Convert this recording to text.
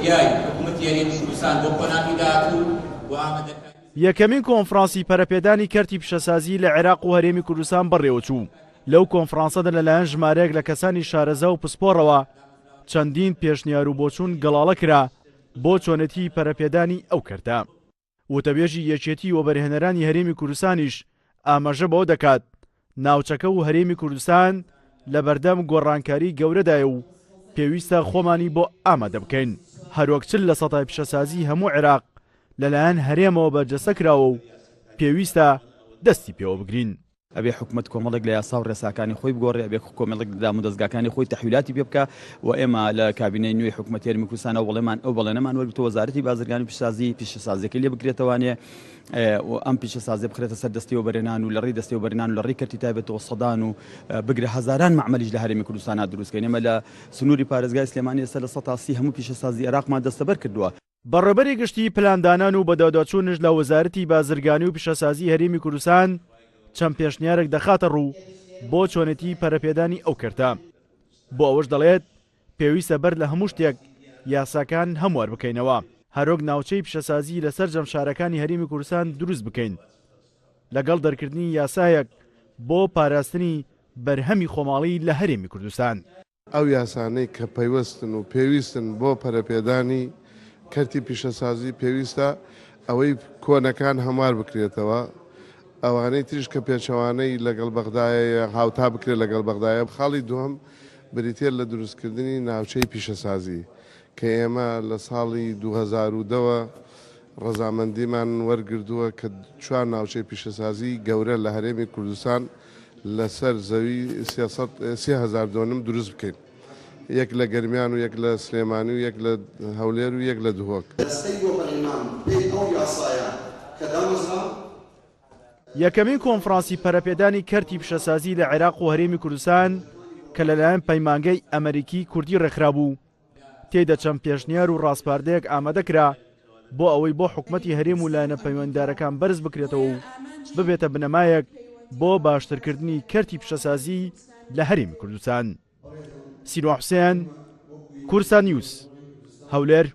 خوریای حکومەتی هەرێمی کوردستان بۆ قۆناغی داهاتوو و ئامادەکاری. یەکەمین کۆنفرانسی پەرەپێدانی کەرتی پیشەسازی لە عێراق و هەرێمی کوردستان بەڕێوەچوو، لەو کۆنفرانسەدا لەلایەن ژمارەیەک لە کەسانی شارەزا و پسپۆڕەوە چەندین پێشنیار و بۆچوون گەڵاڵە کرا بۆ چۆنێتیی پەرەپێدانی ئەو کەرتە. وتەبێژی یەکێتیی وەبەرهێنەرانی هەرێمی کوردستانیش ئاماژە بەوە دەکات، ناوچەکە و هەرێمی کوردستان لەبەردەم گۆڕانکاری گەورەدایە و پێویستە خۆمانی بۆ ئامادە بکەین، هەروەک 40 لە سەتای پیشەسازی هەموو عێراق لەلایەن هەرێمەوە بەرجەستە کراوە و پێویستە دەستی پێوە بگرین. ئەبێ حکومەت کۆمەڵێک لە یاسا و ڕێساکانی خۆی بگۆڕێ، ئەبێ کۆمەڵێک لە دامودەزگاکانی خۆی تەحویلاتی پێ بکا و ئێمە لە کابینەی نوێی حکومەتی هەرێمی کوردستان ئەو بەڵێمان ئەو بەڵێنەمان وەرگرتووە وەزارەتی بازرگانی و پیشەسازی پیشەسازیەکەی لێ بکرێتەوانێ و ئەم پیشەسازیە بخرێتە سەر دەستی وەبەرهێنان و لە ڕێی دەستی وەبەرهێنان و لە ڕێی کەرتی تایبەتەوە سەدان و بگرە هەزاران مەعمەلیش لە هەرێمی کوردستانا دروست کەین. ئێمە لە سنووری پارێزگای سلێمانی ئێستا 30% هەموو پیشەسازی عێراقمان دەستەبەر کردووە. بەڕێوبەری گشتیی پلاندانان و بەدواداچوونش لە وەزارەتی بازرگانی و پیشەسازیی هەرێمی کوردستان چەند پێشنیارێک دەخاتە ڕوو بۆ چۆنێتیی پەرەپێدانی ئەو کەرتە. بۆ ئەوەش دەڵێت، پێویستە بەر لە هەموو شتێک یاساکان هەموار بکەینەوە، هەروەک ناوچەی پیشەسازی لە سەرجەم شارەکانی هەرێمی کوردستان دروست بکەین، لەگەڵ دەرکردنی یاسایەک بۆ پاراستنی بەرهەمی خۆماڵی لە هەرێمی کوردستان. ئەو یاسانەی کە پەیوەستن و پێویستن بۆ پەرەپێدانی کەرتی پیشەسازی پێویستە ئەوەی کۆنەکان هەموار بکرێتەوە، ئەوانەی تریش کە پێچەوانەی لەگەڵ بەغدایە هاوتا بکرێت لەگەڵ بەغدایە. خاڵی دووهەم بریتیە لە دروستکردنی ناوچەی پیشەسازی کە ئێمە لە ساڵی 2010 وە ڕەزامەندیمان وەرگردووە کە چوار ناوچەی پیشەسازی گەورە لە هەرێمی کوردستان لەسەر زەوی 3000 دۆنم دروست بکەین، یەک لە گەرمیان و یەک لە سلێمانی و یەک لە هەولێر و یەک لە دهۆک. دەستەی وەبەرهێنان بەپێی ئەو یاسایە کە دامەزرا. یەکەمین کۆنفرانسی پەرەپێدانی کەرتی پیشەسازی لە عێراق و هەرێمی کوردستان کە لەلایەن پەیمانگەی ئەمەریکی کوردی ڕێکخرابوو، تێیدا چەند پێشنیار و ڕاسپاردەیەک ئامادە کرا بۆ ئەوەی بۆ حکومەتی هەرێم و لایەنە پەیوەندیدارەکان بەرز بکرێتەوە و ببێتە بنەمایەک بۆ باشترکردنی کەرتی پیشەسازی لە هەرێمی کوردستان. سینوا حوسێن، کوردستان نیوز، هەولێر.